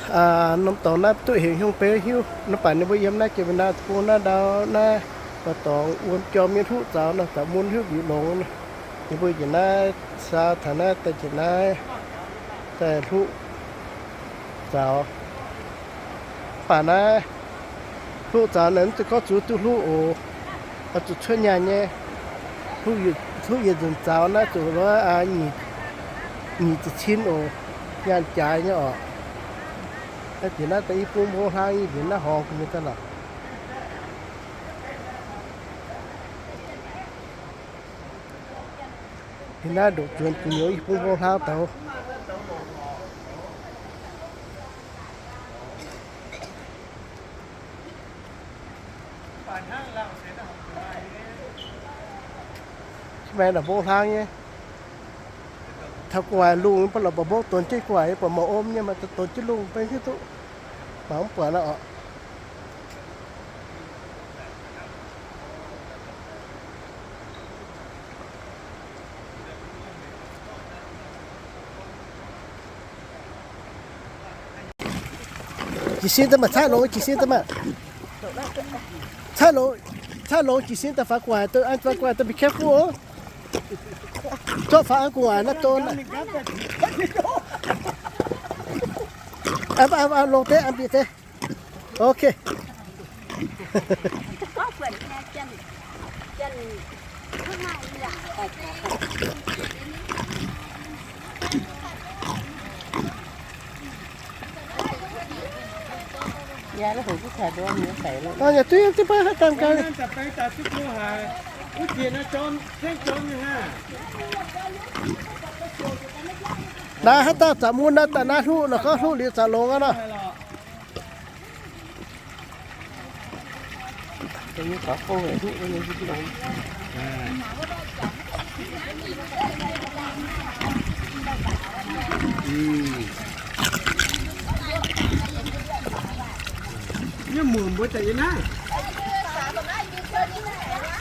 Norm dorngx naaiv duqv heuc hnyouv beiv hiuv, mv baac ninh mbuo yiem naaiv jiex mingh naaiv deic-bung naaiv ndau naaiv, mbuo dorngx wuom jorm nyei hluqv zaux nor, zaux mun hiuv liuz longx. Ninh mbuo njiec naaiv saau taux naaiv daaih, njiec naaiv daaih hluqv zaux. Mv baac naaiv hluqv zaux naaiv mv zeiz gorngv zuqc duqv hluqv oc. Oix zuqc cuotv nyaanh nyei. Hluqv yietc nzunc zaux naaiv zuqc nyic ziepc cin oc. Nyaanh jaaix nyei oc. Naaiv jiex naaiv daaih i bung mbong hlang nyei, njiec naaiv horngz gu'nyuoz daaih lorqc. Njiec naaiv ndoqc zuonx gu'nyuoz i bung mbong hlang douz. Mv baac mbong hlang nyei. Taux gu'nguaaic lungh mv baac lorqc, mbong donx jienv gu'nguaaic, mv baac mouc om nyei, mv baac donx jienv lungh beiv hiuv duqv. Mangc mv buatc aqv oc. Jiez sin daaih maah, caaiv longx, jiez sin daaih maah. Caaiv longx, caaiv longx jiez sin daaih faaux gu'nguaaic, faaux gu'nguaaic daaih be careful oc. Zorqv faaux an gu'nguaaic naaiv don. Longx deix, an bieqc deix. Ok. Yaac duqv, duqv baac haaix dangh gau. Naaiv haaix dauh zaux mun naaiv daaih naaiv hluqv nor, gorngv hluqv liuz zaux longx aqv nor. Nyei muonc mbuo daaih yiem naaiv.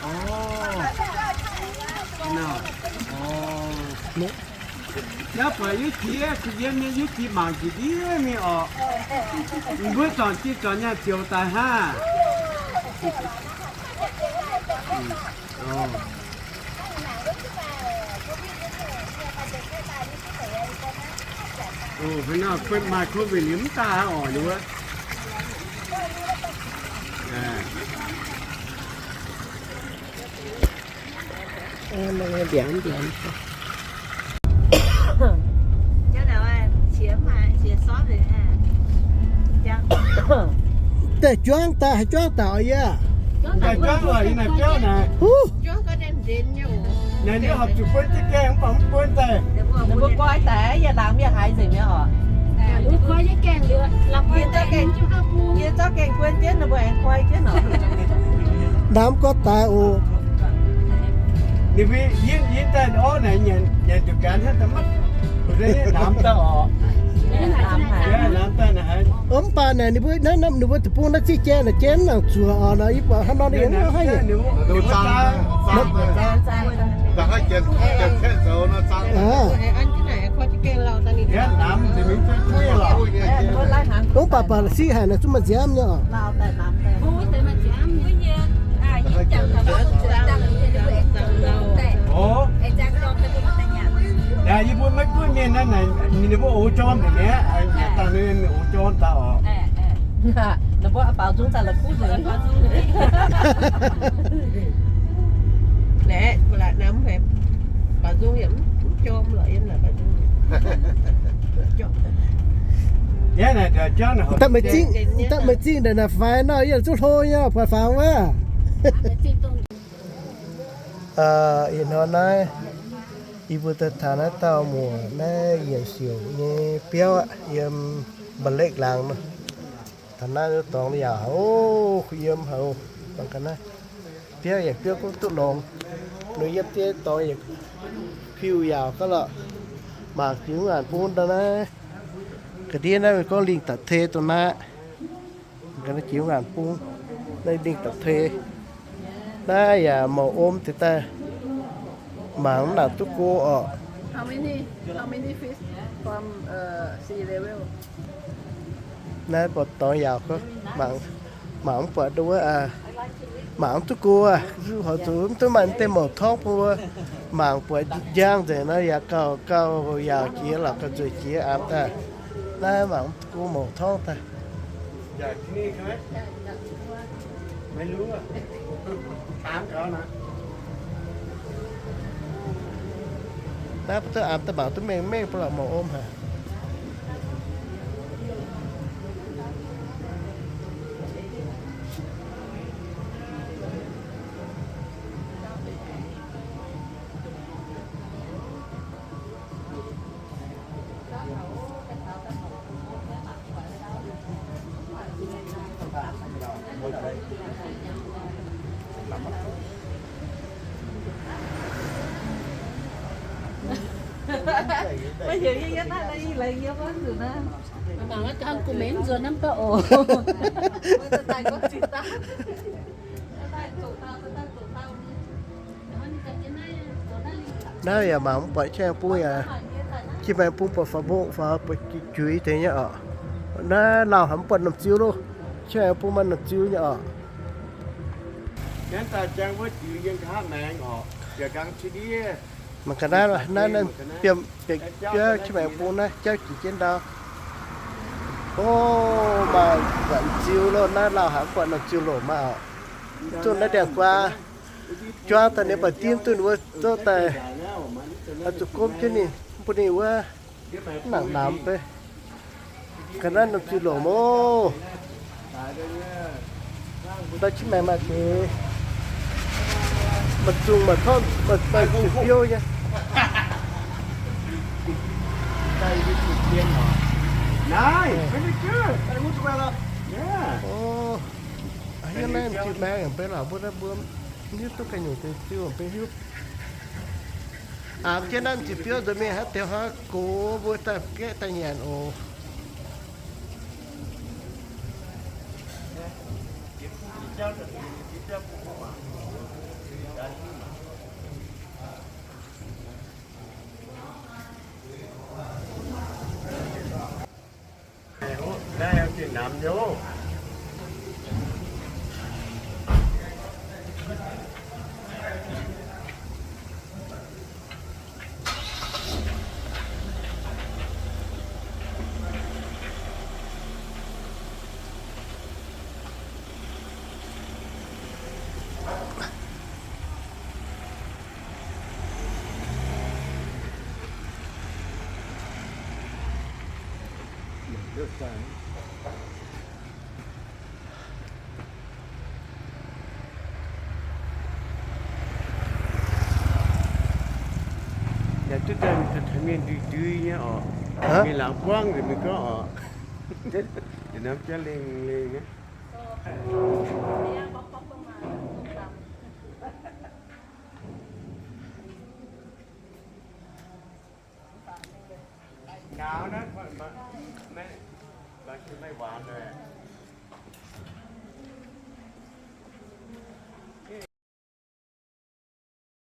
Orv. Orv. Yaac buatc yie jiex, yiem nyei yie jiex mangc jiex ndiev mingh orqc. Mbuo zornc jiex zornc nyaah ziouc daaih hnangv. Maaih covid liuz mv daaih orqc, ninh wuov. Daaih juangv daaih, haaix juangv daaih oc yie? Huv. Ninh mbuo koi daaih, yie laangz mienh haiz nzengc mi'aqv oc. Yie zorqv gaengh buonv jienv, ninh mbuo aengx koi jienv oc. Namx gorx daaih oc. Ninh mbuo yiem, yiem daaih orv naaic nyanc, nyanc duqv gaax hnangv daaih maiv, namx daaih oc. Mv baac naaic ninh mbuo naaiv, ninh mbuo deic-bung naaiv zieqv jai naaic jai mv nangc zuoqc oc. Naaiv yie buatc hnangv nor ninh mv haih. Mv baac baac siqv haic naaic zungv maaih nziaamv nyei oc. Yie mbuo maiv gunv mienh naaiv, ninh mbuo oix jorm deix mi'aqv, dangh ninh oix jorm daaih oc. Ninh mbuo baaux nzung daaih la'kuqv nzengc. Naaiv, mv baac namx haic, baaux nzung yaac mv jorm lorqc, yiem naaic baaux nzung. Daaih meih zingh, daaih meih zingh naaic naaic faix nor, yie zuqc hlo nyei, buatc faaux wuov. Ih hnoi naaiv, yie mbuo daaih taux naaiv dauh muoc naaiv yietc siouc nyei biauv aqv, yiem Mba'lekv laangz nor. Taux naaiv dorngx yaac hauv, yiem hauv, mangc gaax naaiv. Biauv yaac biauv gorngv duqv longx. Nor yiem deix dorngx yaac piu yaac gauh lorqc. Mangc jiex ngaanc bung daaih naaiv. Ga'ndiev naaiv gorngv lingh da'tei dongh naaiv. Ga'naaiv jiex ngaanc bung, naaiv lingh da'tei. Naaiv yaac mouc om deix daaih, mangc mv nangc duqv go orqc. How many, how many feet from, uh, sea level? Naaiv mbuo dorngx yaauc, mangc mv buatc wuov, mangc mv duqv go, houx zuqc mv duqv maaih deix mouc torngv bun mbuo mangc buatc njang nzengc nor yaac gauh, gauh yaauc jiex lorqc, gauh nzueic jiex aqv daaih. Naaiv mangc mv duqv go mouc torngv daaih. Naaiv mbuo duqv mangc duqv mengh mengh bun lorqc, mouc om haic. Mangc ganh ga'naaiv nzuonx hnangv daaih oc. Naaiv yaac mangc mv buatc qiex maengx bung yaac, qiex maengx bung buatc faaux mbu'ziex faaux buatc juix deix nyei oc. Naaiv lauh haic mv buatc norm ziu loh. Qiex maengx bung maaih norm ziu nyei oc. Mangc ga'naaiv, naaiv, naaiv biopv qiex maengx bung naaiv jauv jiex jienv ndau. O, maaih norm ziu loh. Naaiv lauh haic mv buatc norm ziu loh maiv oc. Zuqc naaiv ndiangx-guaa juangv daaih ninh mbuo dinh duqv ninh mbuo zouv daaih, oix zuqc gomv jienv ninh, mv bun ninh wuov nangc namx fai. Ga'naaiv norm ziu loc mouz. Ndau qiex maengx maaih deix, maaih zungh maaih torngv, maaih ziepc biouv nyei. Hiuv naaiv m'ziex maengx mv bei lorqc, mbuo naaiv mbuo hiuv duqv ganh nyungc deix ziu mv bei hiuv. Aa, jienv naaiv m'ziex biouv nzuonx mingh haaix deix haaix gox mbuo daaih gaeqv daaih nyanc oc. Yaac duqv daaih mingh taux mienh ndui-ndui nyei oc. Mingh laangz buangv nzengc mingh gorngv oc. Yietc norm jaav lengh lengh nyei. Nauz naaiv, maiv, maiv waanc.